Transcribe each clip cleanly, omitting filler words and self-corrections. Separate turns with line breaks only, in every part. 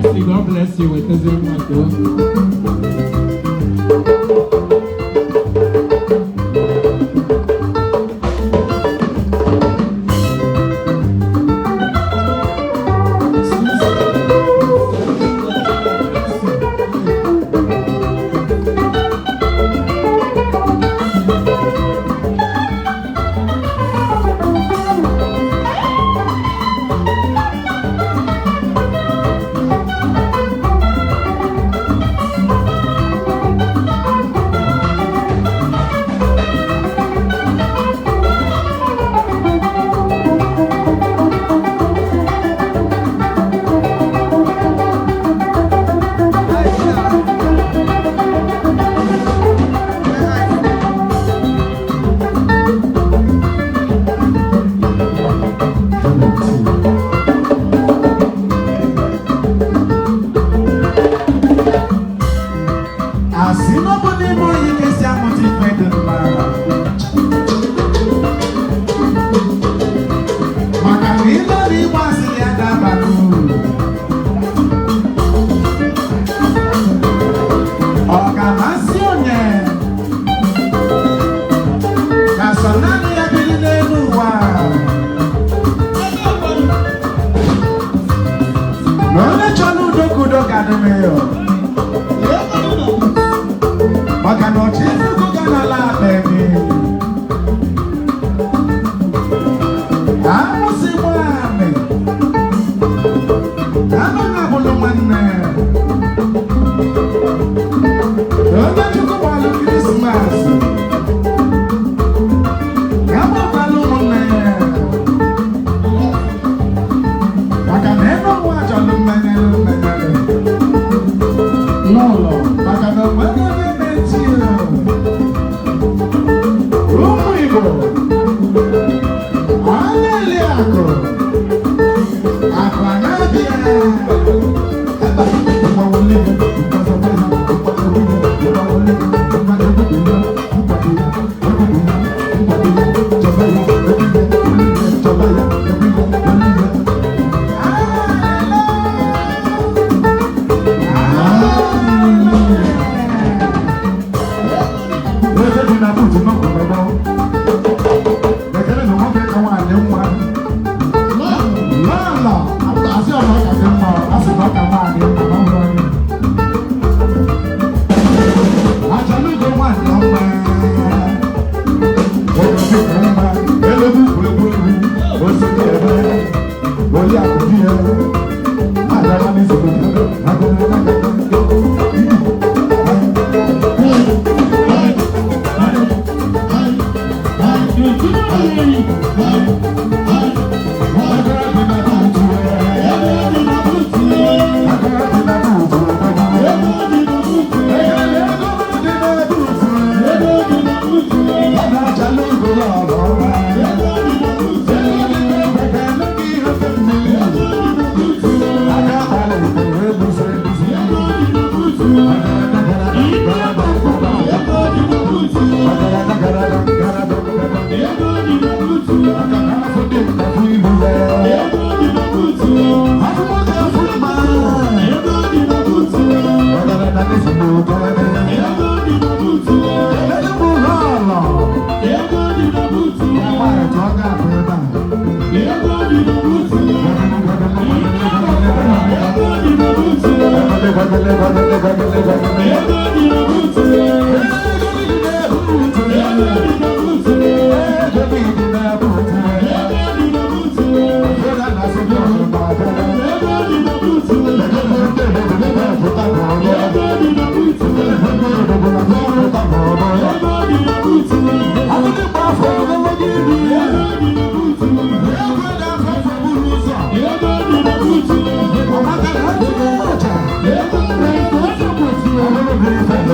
God bless you with this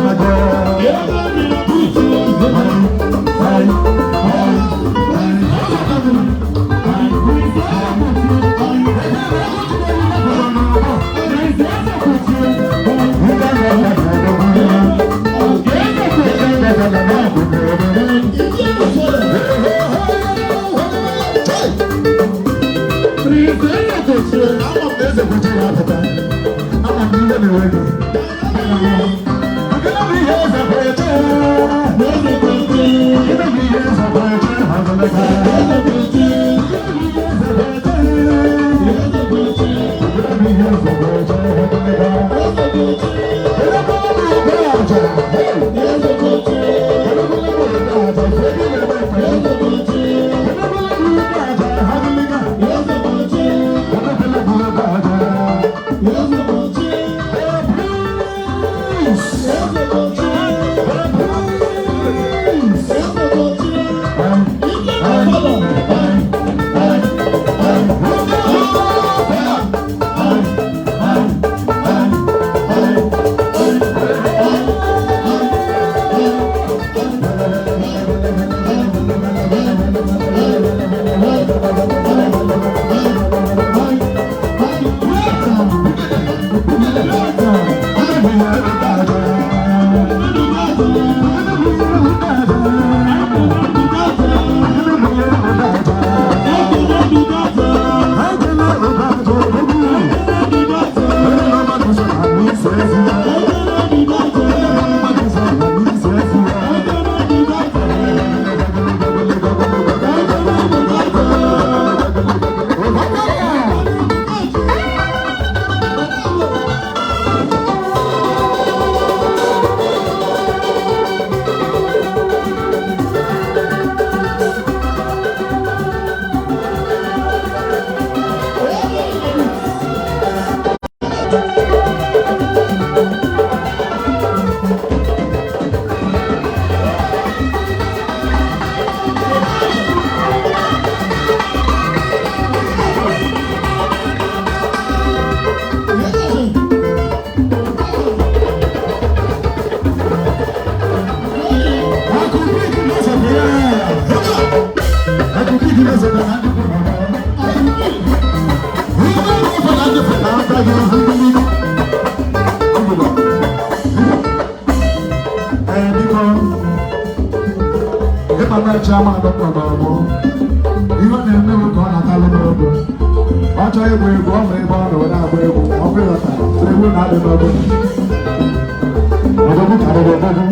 Never
na chama no kodobo iho na eme ko na talo no ọchọ egwu egwu ọ nwere ebe ọ nọ na agba egwu ọ bụrụ ta egwu na adị n'ogo obodo ka obodo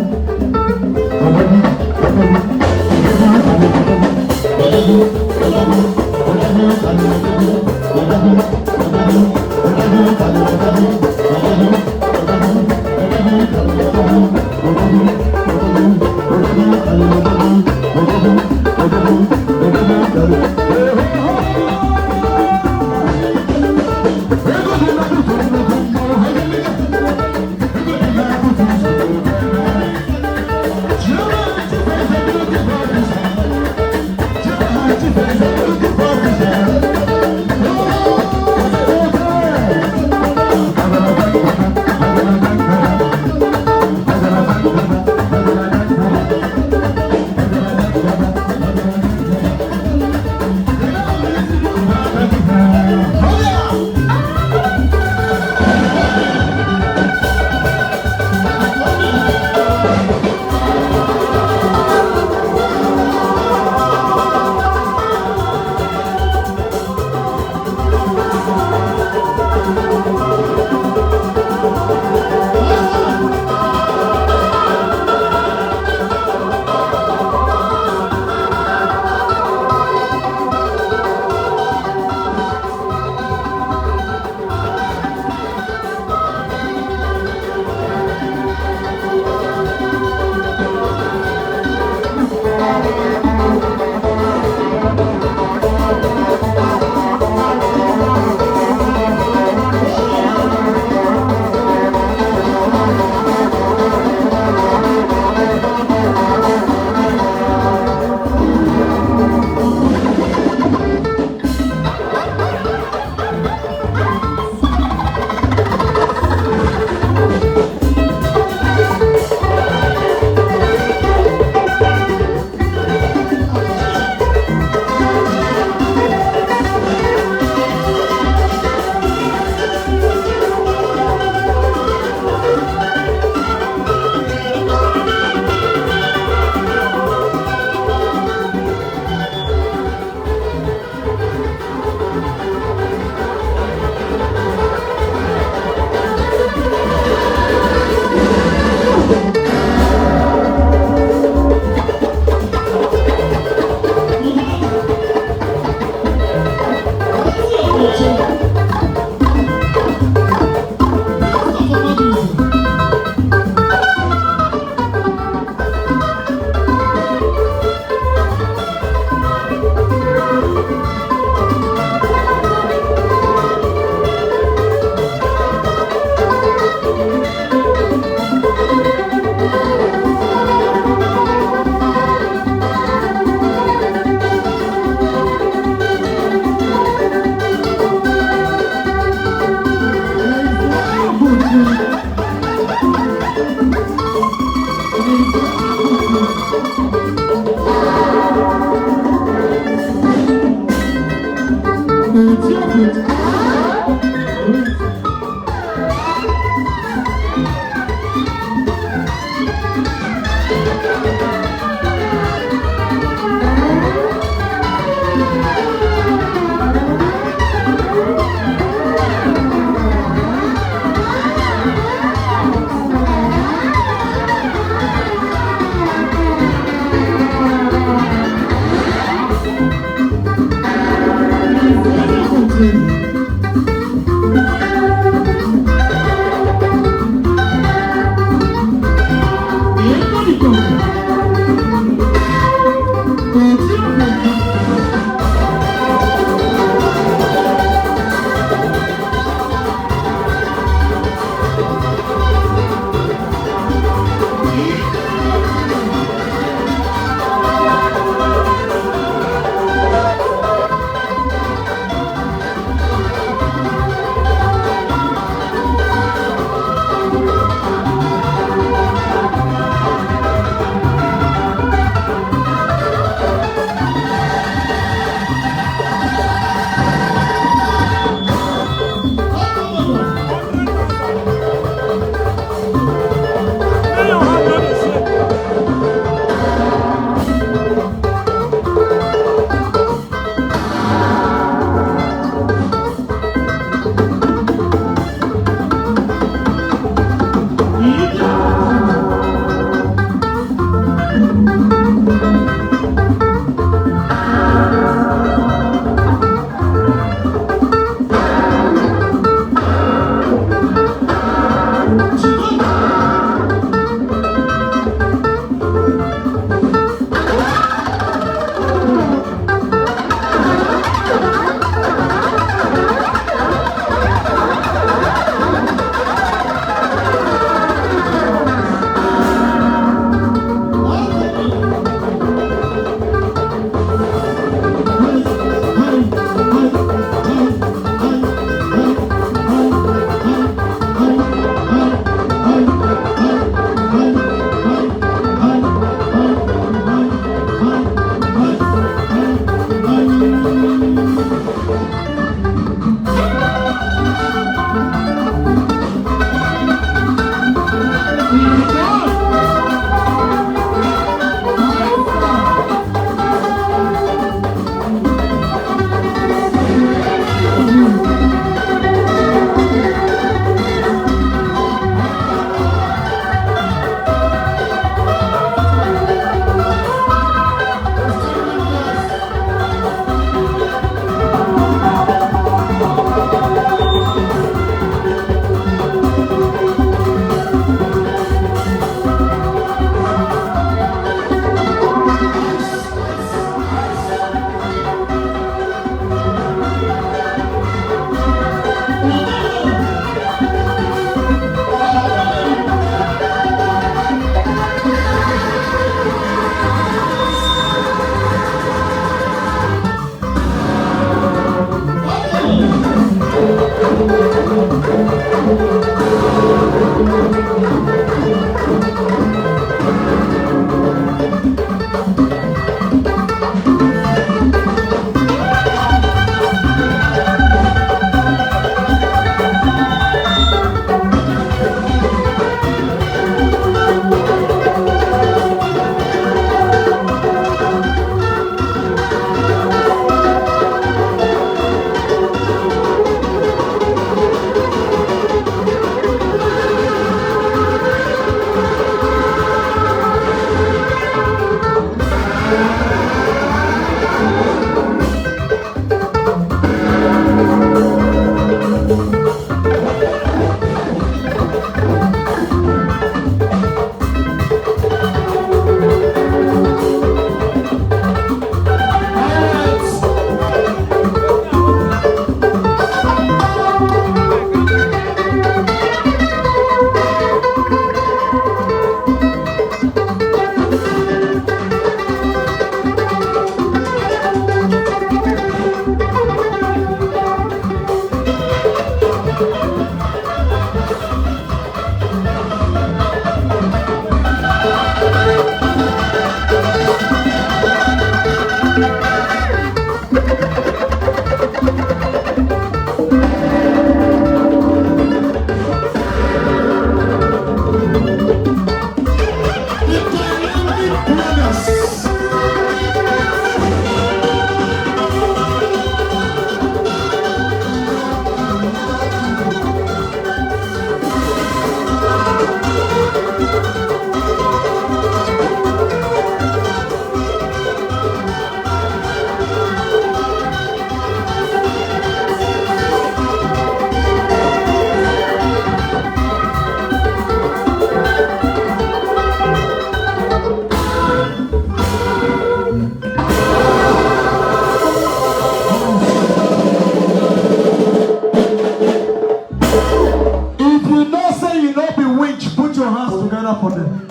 you know say you know be witch, put your hands together for them.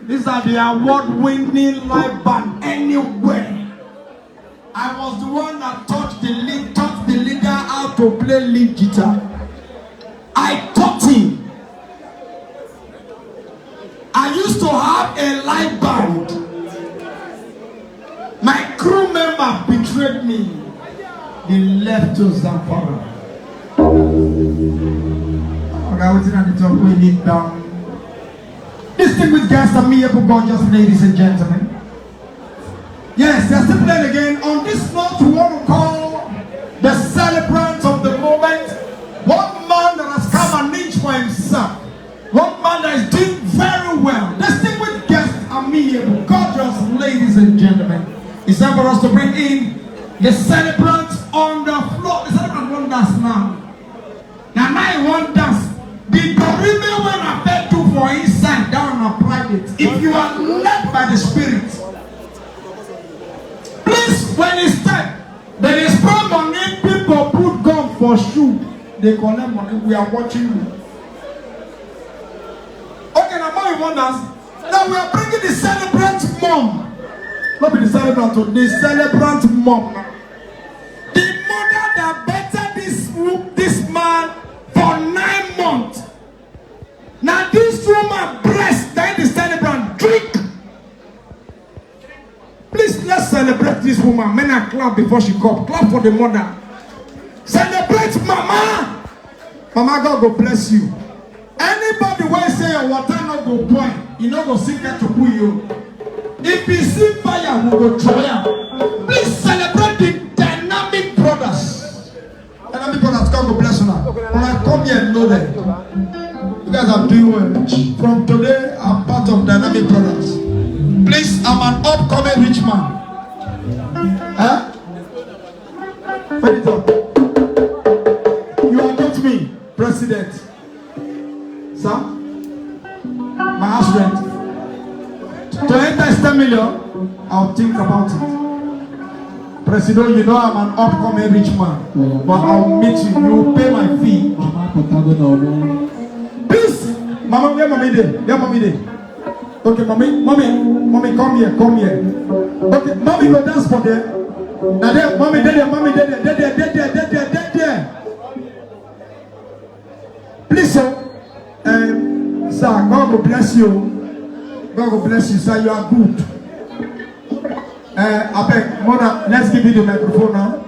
These are the award-winning live band anywhere. I was the one that taught the leader how to play lead guitar. I taught him. I used to have a live band. My crew member betrayed me. They left to Zamfara. Okay, I was in the top, we need down. Distinguished guests and me, gorgeous ladies and gentlemen. Yes, they're still playing again. On this note, we want to call the celebrant of the moment. One man that has come an inch for himself. One man that is doing very well. Distinguished guests and me, gorgeous ladies and gentlemen. It's time for us to bring in the celebrant on the floor. The celebrant won't dance now. Now I won't dance. The Dorime when I fed to for inside down on private. If you are led by the Spirit, please, when it's time, there is problem when people put gun for shoe. They collect money. We are watching you. Okay, now you want us. Now we are bringing the celebrant mom. Not be the celebrant, the celebrant mom. The mother that bettered this man for 9 months. Now this woman breast that the celebrant drink. Please let's celebrate this woman. Men are clap before she come. Clap for the mother. Celebrate mama. Mama, God go bless you. Anybody when say your water not go boil, you not go seek her to pull you. If you see fire, we will try her. Please celebrate the dynamic brothers. Dynamic brothers, God go bless you now. When I come here and know them, you guys are doing well. From today, I'm part of Dynamic Brothers. Please, I'm an upcoming rich man. Huh? Wait it up. You are not me, President. Sir? My house rent. To enter is 10 million, I'll think about it. President, you know I'm an upcoming rich man. But I'll meet you. You will pay my fee. Please, Mama, where mommy there? Where mommy there? Okay, mommy, come here. Okay, mommy go dance for there. Now there, mommy there. Please, sir, God will bless you. God will bless you, sir. You are good. I beg, mother, let's give you the microphone now.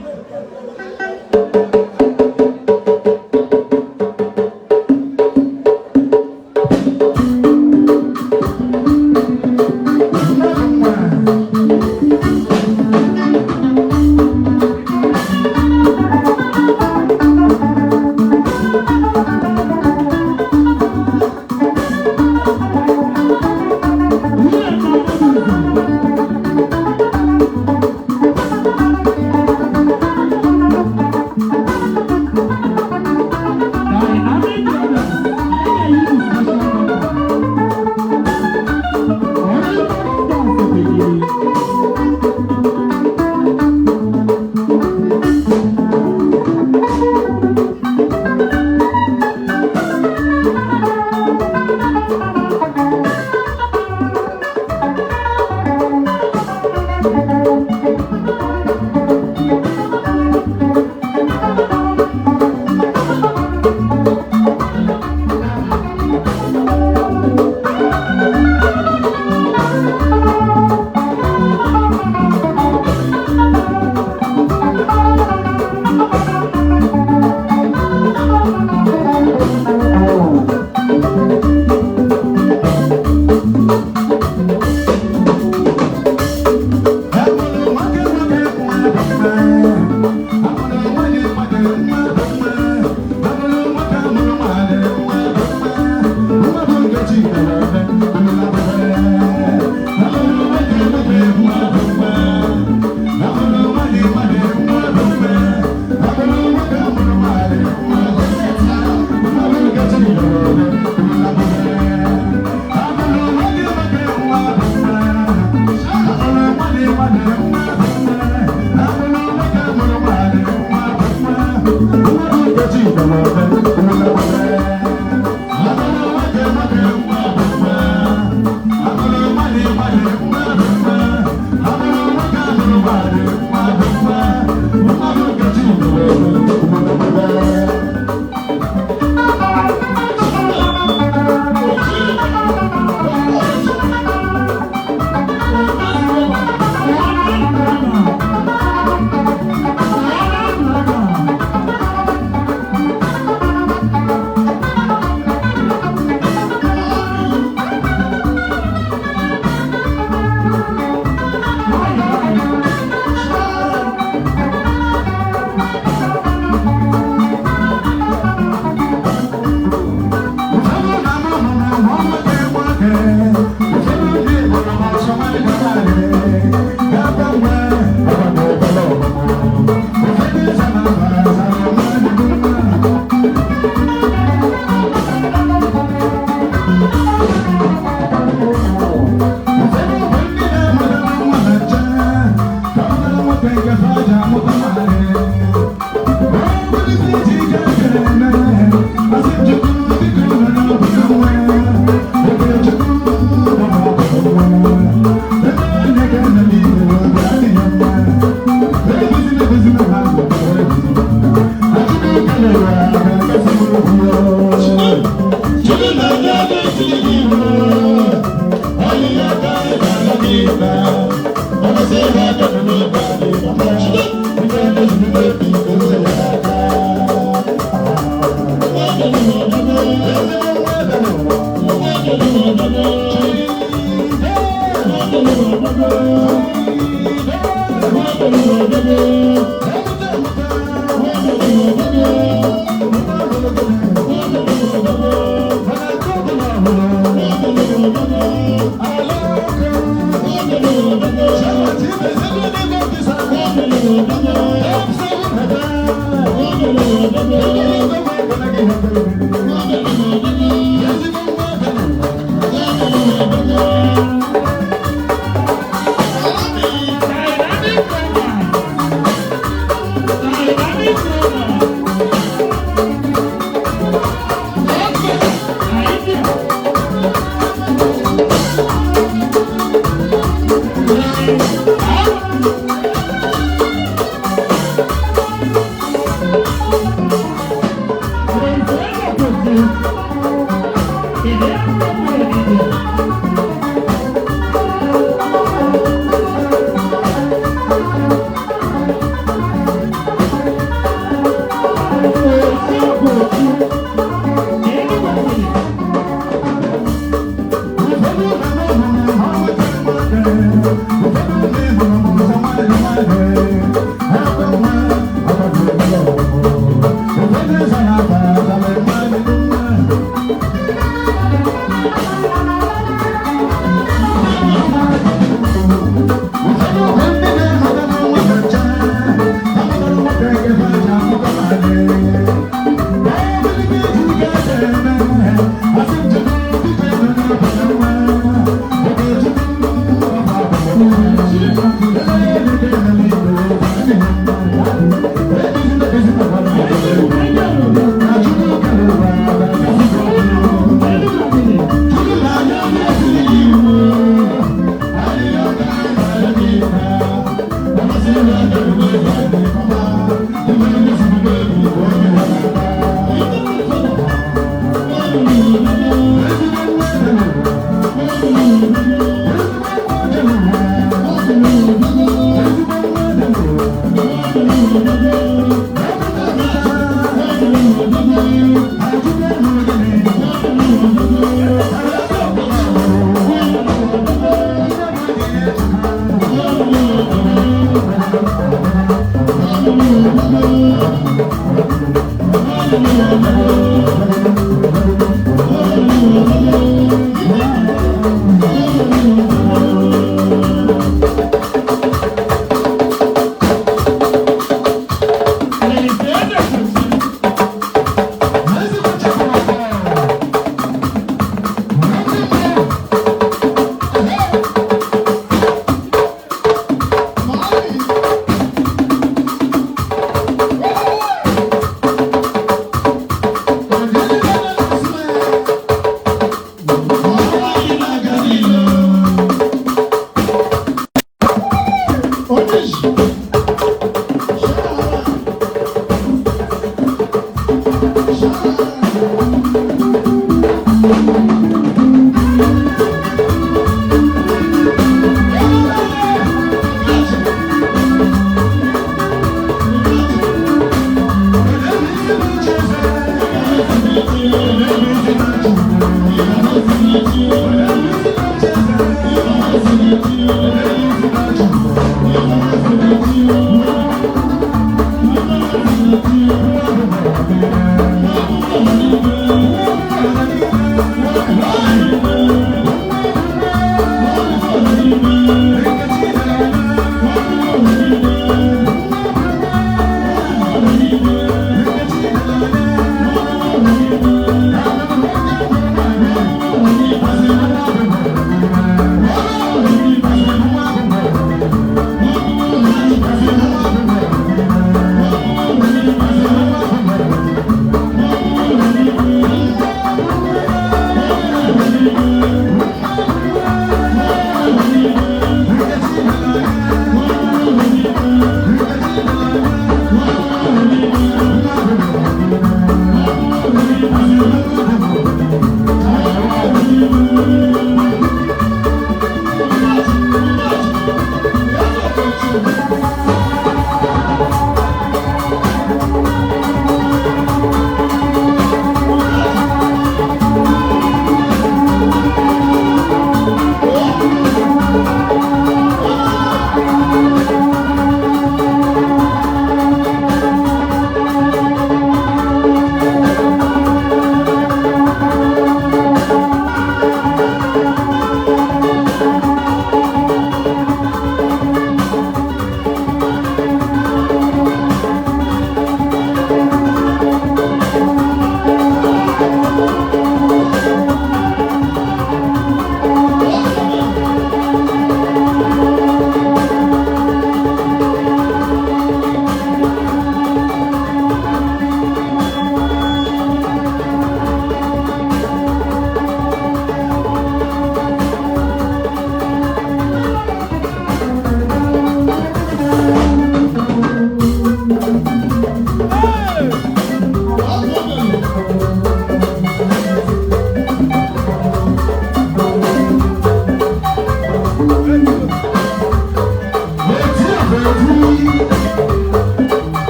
Thank you.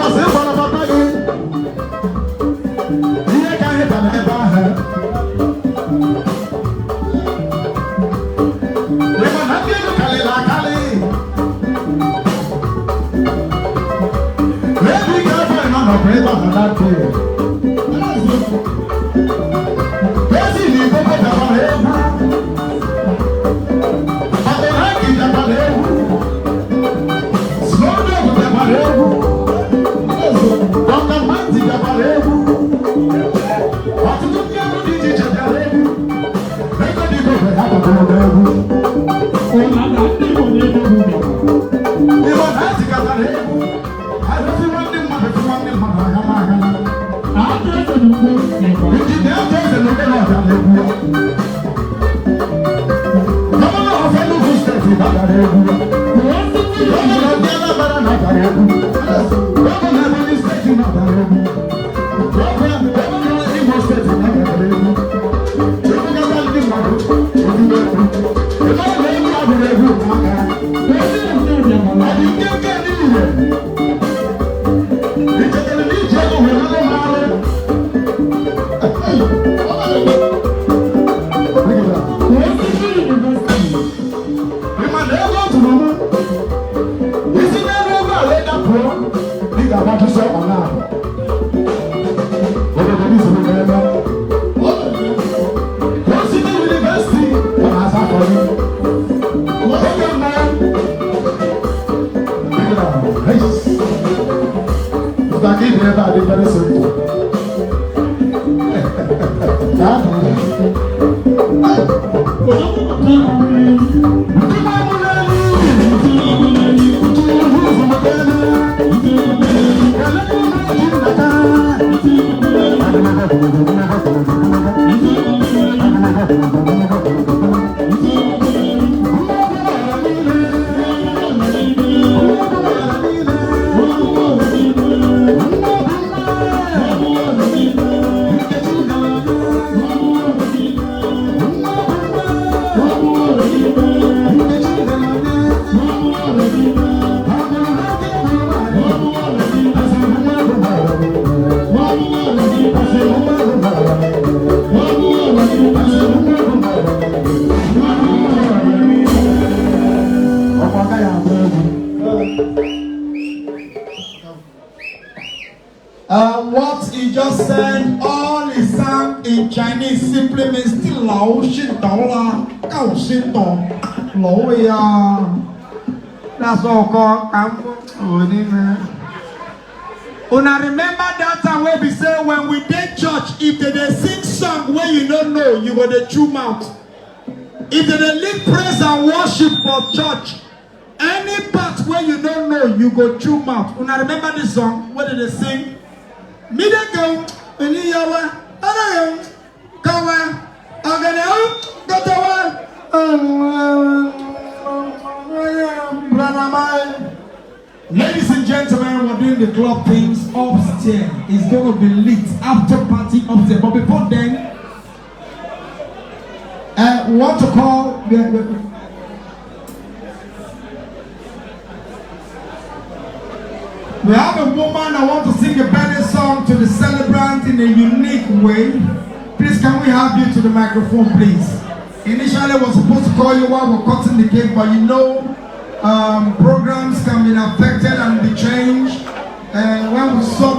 I said, What he just said, all he sang in Chinese simply means still lao xin dao la, gao xin dong, lao ya. That's all called. Una remember that time where we say when we did church, if they sing song where you don't know, you go to chew mouth. If they lead praise and worship for church, any part where you don't know, you go chew mouth. Una remember this song? What did they sing? Midagum, Beniyawa, Anayam, Kawa, Aganel, Gatawa, Ladies and gentlemen, we're doing the club things upstairs. It's going to be lit after party upstairs. But before then, we want to call we have a woman that wants to sing a birthday song to the celebrant in a unique way. Please, can we have you to the microphone, please? Initially, we're supposed to call you while we're cutting the cake, but you know, programs can be affected and be changed. And when we saw